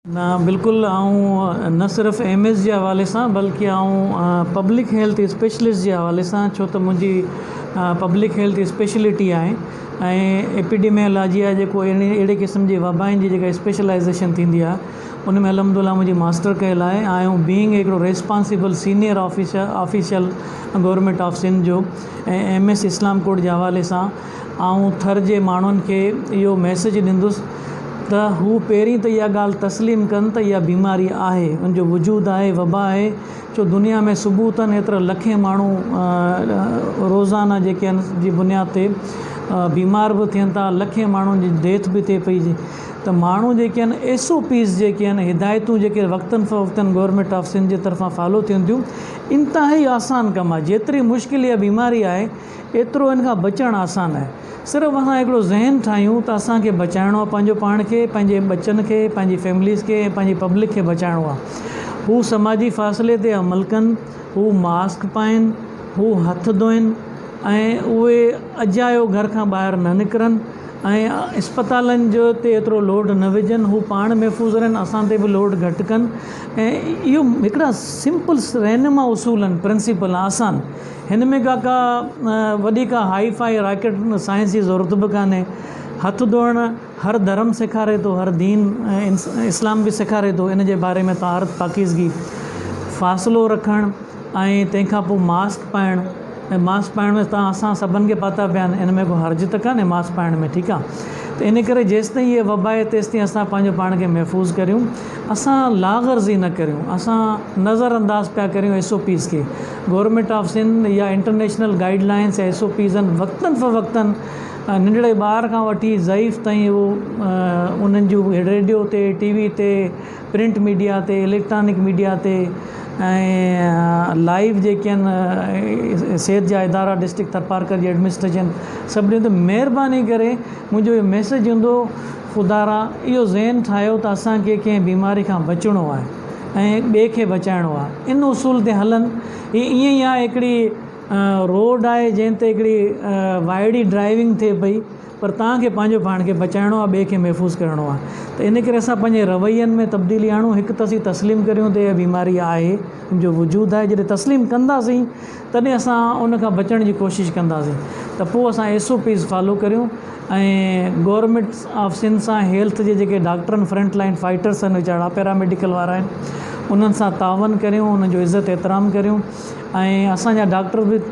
نه بلڪل آئون نه صرف ايم ايس جي حوالي سان بلڪه آئون پبلڪ هيلٿ اسپيشلسٽ جي حوالي سان ڇو ته منهنجي پبلڪ هيلٿ اسپيشلٽي آهي ۽ ايپيڊيميالاجي آهي جيڪو اهڙي قسم جي وبائن جي جيڪا اسپيشلائيزيشن ٿيندي آهي ان ۾ الحمد لله منهنجي ماسٽر ڪيل آهي آئون بينگ هڪڙو responsible senior officer official government of Sindh جو ۽ ايم ايس اسلام ڪوٽ جي حوالي سان آئون ٿر جي ماڻهن کي اهو ميسيج ڏيندس ته هو پهرين ته اها ڳالهه تسليم ڪن ته اها بيماري آهي، ان جو وجود آهي، وبا آهي، ڇو دنيا ۾ ثبوتن ايترا لکين ماڻهو روزانه جيڪي آهن جي بنياد تي بيمار به ٿين ٿا، لکين ماڻهن جي ڊيٿ به ٿئي پئي ته ماڻهو جيڪي آهن ايس او پيز جيڪي آهن هدايتون جيڪي وقتن فوقتن گورنمينٽ آف سنڌ جي طرفان فالو ٿين ٿيون انتهائي آسان ڪم آهي جيتري مشڪل اها بيماري آهي ايترو ان کان بچڻ آسان آهي. صرف اسان هڪڙو ذهن ٺاهيون ته اسان کي بچائڻو آهي پنهنجو پاڻ کي، پنهنجي ٻچن کي، پنهنجي فيمليز کي ۽ پنهنجي پبلڪ کي بچائڻو آهي. هو سماجي فاصلي تي عمل ڪن، هو ماسڪ پائين، هو هٿ ڌوئن ۽ اهي اجايو گهر کان ٻاهر نه نڪرن ۽ اسپتالن جو تي ايترو لوڊ نه وجهن، هو پاڻ محفوظ رهن اسان تي به لوڊ گهٽ ڪن ۽ اهو هڪڙا سمپل رهنما اصول آهن پرنسپل آسان. هن ۾ ڪا ڪا وڏي ڪا هائي فائي راڪيٽ سائنس جي ضرورت به ڪانهي. هٿ ڌوئڻ هر ڌرم سيکاري ٿو، هر دين اسلام به سيکاري ٿو ان جي باري ۾ طهارت پاڪيزگي، فاصلو رکڻ ۽ تنهن کان پوء ماسڪ پائڻ ۽ ماسڪ پائڻ ۾ تان اسان سڀن کي پاتا پيا آهن ان ۾ ڪو حرج ته ڪانهي ماسڪ پائڻ ۾ ٺيڪ آهي ته ان ڪري جيستائين هيء وبا آهي تيستائين اسان پنهنجو پاڻ کي محفوظ ڪريون اسان لاغرضي نه ڪريون اسان نظر انداز پيا ڪريون ايس او پيز کي گورنمينٽ آف سنڌ يا انٽرنيشنل گائيڊ لائنس يا ايس او پيز آهن وقتن فوقتن ننڍڙي ٻار کان وٺي ضعيف تائين اهو انهن جون ريڊيو تي ٽي وي تي پرنٽ ميڊيا تي اليڪٽرانڪ ميڊيا تي ۽ لائيو جيڪي آهن صحت جا ادارا ڊسٽرڪٽ ٿرپارڪر جي ايڊمنسٽريشن سڀني تي مهرباني ڪري منهنجو اهو ميسيج هوندو خدارا اهو ذهن ٺاهيو ته اسان کي ڪنهن بيماري کان بچڻو آهي ۽ ٻئي کي بچائڻو آهي ان اصول تي هلن هي ائين ئي آهي هڪڙي روڊ آهي جنهن تي هڪڙي وائڙي ڊرائيونگ ٿئي پئي پر توهان کي پنهنجو پاڻ کي بچائڻو آهي ٻئي کي محفوظ ڪرڻو آهي ته ان ڪري اسان پنهنجي روين ۾ تبديلي آڻون هڪ ته اسين تسليم ڪريون ته اها بيماري آهي ان جو وجود آهي جڏهن تسليم ڪنداسين تڏهن اسان ان کان بچڻ جي ڪوشش ڪنداسين ته پوء اسان ايس او پيز فالو ڪريون ۽ گورنمينٽ آف سنڌ سان هيلٿ جي جيڪي ڊاڪٽرن فرنٽ لائن فائٽرس آهن ويچارا پيراميڊيڪل وارا آهن انهن سان تعاون ڪريون انهن جو عزت احترام ڪريون ۽ اسان جا ڊاڪٽر به.